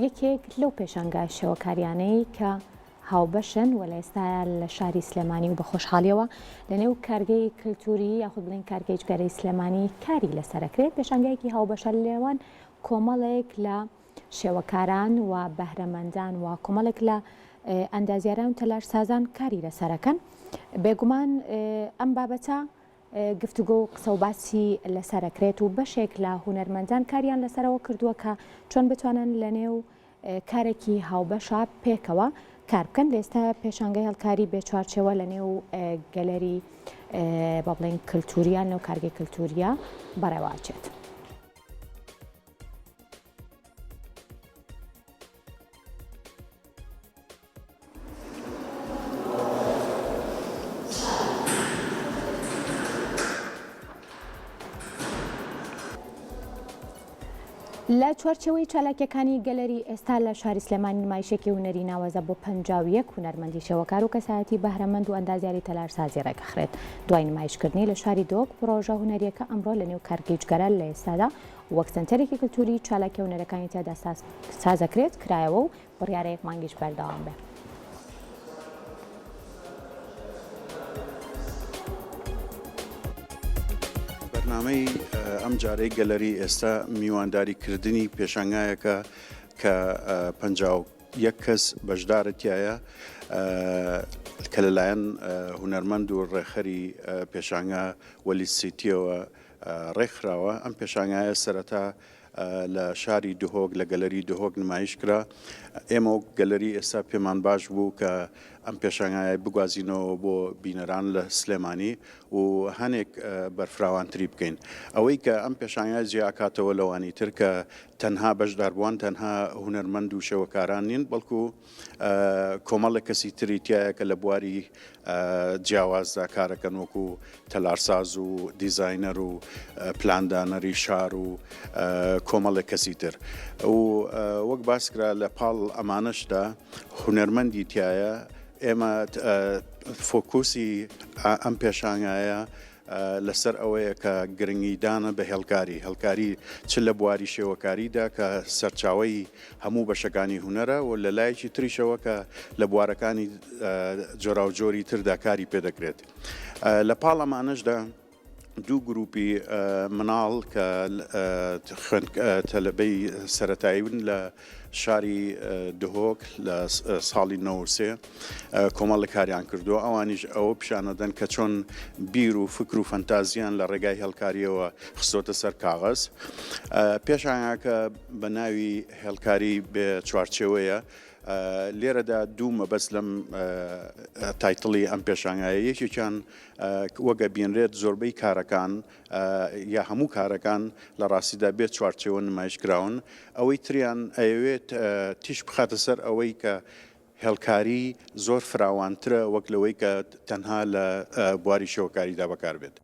یەکێک لەو پێشانگا شێوەکاریانەی کە هاوبەشن و لە ئێستایا لە شاری سلێمانی و بە خۆشحاڵیەوە لە نێو کارگەی کلتوری یاخود بڵێین کارگەی جگەرەی سلێمانی کاری لەسەرەکرێت پێشانگایەکی هاوبەشە لە نێوان کۆمەڵێک لە شێوەکاران و بەهرەمەندان و کۆمەڵێک لە ئەندازیاران و تەلارسازان کاری لەسەرەکەن بێگومان ئەم بابەتە گفتوگۆ و قسە و باسی لەسەرەکرێت و بەشێک لە هونەرمەندان کاریان لەسەرەوە کردووە کە چۆن بتوانن لە نێو کارێکی هاوبەشە پێکەوە کار بکەن لە ئێستا پێشانگەی هەڵکاری بێ چوارچێوە لە نێو گەلەری با بڵێن کللتوریان نێو کارگەی کللتوریە بەڕێوەچێت. لە چوارچێوەی چالاکیەکانی گەلەری ئێستا لە شاری سلێمانی نمایشێکی هونەری ناوازە بۆ 51 هونەرمەندی شێوەکار و کەسایەتی بەهرەمەند و ئەندازیاری تەلارسازی ڕێکەخرێت. دوای نمایشکردنی لە شاری دهۆک پڕۆژە هونەریەکە ئەمڕۆ لە نێو کارگەی جگەرە لە ئێستادا وەک سەنتەرێکی کلتوری چالاکیە هونەرەکانی تیادا سازەکرێت کرایەوە و بڕیارە یەک مانگیش بەردەوام بێت. بەرنامەی ئەمجارەی گەلەری ئێستا میوانداری کردنی پێشانگایەکە کە 51 کەس بەشدارە تایە کە لەلایەن هونەرمەند و ڕێکخەری پێشانگا وەلید سیتیەوە ڕێکخراوە. ئەم پێشانگایە سەرەتا لە شاری دهۆک لە گەلەری دهۆک نمایش کرا. ئێمە وەک گەلەری ئێستا پێمان باش بوو کە ئەم پێشانگایە بگوازینەوە بۆ بینەران لە سلێمانی و هەنێک بەرفراوانتری بکەین. ئەوەی کە ئەم پێشانگایە جیاکاتەوە لەوانی تر کە تەنها بەشداربووان تەنها هونەرمەند و شێوەکاران نین بەڵکو کۆمەڵێک کەسی تری تایە کە لە بواری جیاوازدا کارەکەن وەکو تەلارساز و دیزاینەر و پلاندانەری شار و کۆمەڵێک کەسی تر و وەک باسکرا لە پاڵ ئەمانەشدا هونەرمەندی تایە ئێمە فۆکوسی ئەم پێشانگایە لەسەر ئەوەیە کە گرنگیدانە بە هێڵکاری، هێڵکاری چ لە بواری شێوەکاریدا کە سەرچاوەی هەموو بەشەکانی هونەرە و لە لایەکی تریشەوە کە لە بوارەکانی جۆراوجۆری تردا کاری پێدەکرێت. لە پاڵ ئەمانەشدا دوو گروپی مناڵ کە تەلەبەی سەرەتایین لە شاری دهۆک لە ساڵی 93 کۆمەڵێک کاریان کردووە، ئەوانیش ئەوە پیشانەدەن کە چۆن بیر و فکر و فەنتازیان لە ڕێگای هێڵکارییەوە خستۆتە سەر کاغەز. پێشانگاکە بە ناوی هێڵکاری بێ چوارچێوەیە. لێرەدا دوو مەبەست لەم title ی ئەم پێشانگایە، یەکێکیان وەک ئەبینرێت زۆربەی کارەکان یا هەموو کارەکان لە ڕاستیدا بێ چوارچێوە نمایش کراون، ئەوەی تریان ئەیەوێت تیشک بخاتە سەر ئەوەی کە هێڵکاری زۆر فراوانترە وەک لەوەی کە تەنها لە بواری شێوەکاریدا بەکاربێت.